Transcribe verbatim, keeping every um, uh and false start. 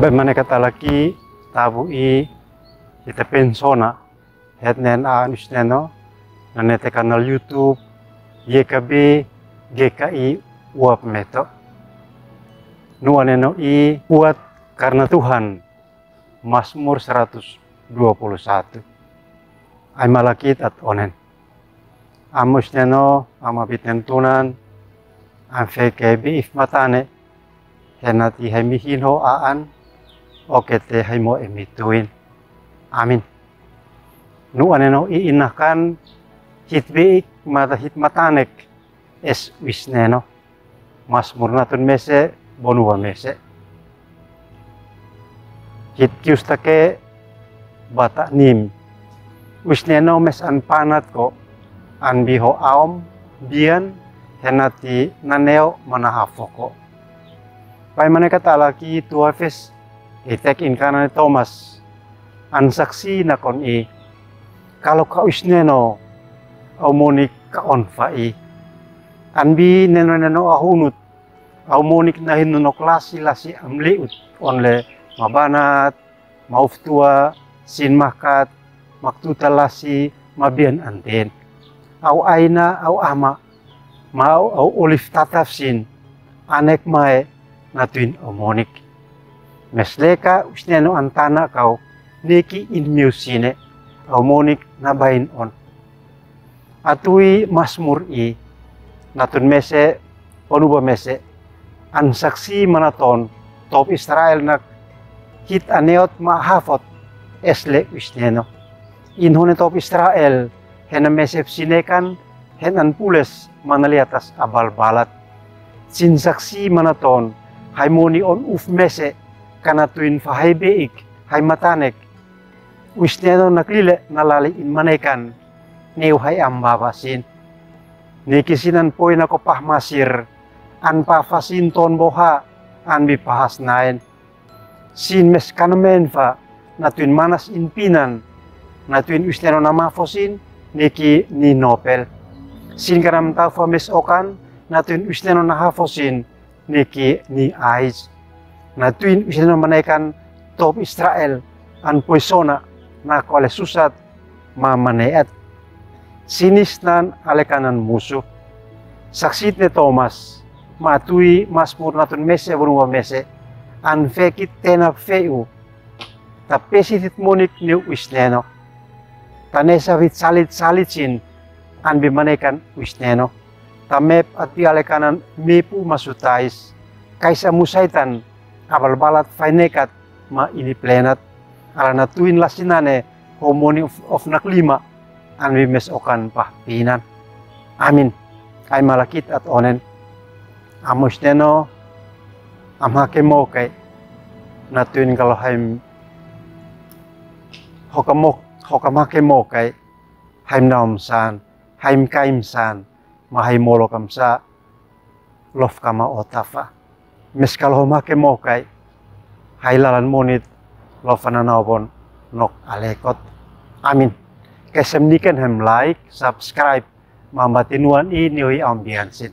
Pe mane katalaki tabu i, ite pensona, hetnen a anus neno, nane te kanal YouTube, Y K B, G K I, Uap Meto. Nua neno i, Kuat Karena Tuhan, Mazmur seratus dua puluh satu. Ai malakit at onen. Amus neno, ama bitnen tunan, am feke biif matane, henati hai mihin ho aan, okete hai mo emituin. Amin. Nua neno i inakan, hit biik mata hit matanek, es wis neno. Mazmur natun mese, bonua mese. Hit kiustake bata nim. Wis neno mes an panat ko, an biho aom, bian, henati naneo mana hafoko. Pai mane katalaki tua fes, itek in kanane Thomas, an saksi nakon i, kalo ka wis neno, au monik ka onfa i. An bi neno neno ahunut, au monik nahin nonok lasi lasi am liut, onle mabanat, mauftua, sin makat, maktuta lasi, mabian anten. Au aina, au ama, ma au, au olif tataf sin, anek mae, natuin au monik. Mes leka wis neno an tana kau, neki in miu sine, au monik nabain on. Atui Mazmur i, natun mese, onuba mese, an saksi manaton, top Israel nak, hit aneot ma hafot, esle wis neno. In hone top Israel, hena mesep sinekan, henan pules manaliatas abalbalat. Sin saksi manaton, hai moni on uf mese, kanatuin fa hai beik, hai matanek. Wis neno naklile nalali in manekan, neu hai ambaba sin. Neki sinan poi nako pahmasir, an pafa sin ton boha, an bi pahas naen. Sin mes kanamen fa, natuin manas in pinan, natuin wis neno namafo sin, neki ni nopel. Sin kanam tau fa mes okan, natuin wis neno nahafo sin, neki ni ais. Natuin wis neno manekan top Israel, an poi sona, nako ale susat, ma maneat. Sinis nan ale kanan musu. Saksit ne Thomas, ma tui Mazmur natun mese bonua mese, an fekit tena feu. Ta pesitit monik niu wis neno. Ta nesa vit salit salit sin, an bi manekan wis neno. Ta mep ati ale kanan mepu masutais. Kaisa musaitan, abalbalat fainekat ma ini plenat. Ala natuin lasinane ho moni of, of naklima, an bi mes okan pahpinan. Amin. Ai malakit at onen. Amus neno, am hake mokai. Natuin kalo haim hoka mok, hoka hake mokai. Haim naom san, haim kaim san, ma hai molo kamsa, lof kama otafa. Mes kalo hom hake mokai, hai lalan monit, lof ana naobon, nok alekot. Amin. Kesem niken hem like, subscribe, mambati nuan i niu hi ambiansin.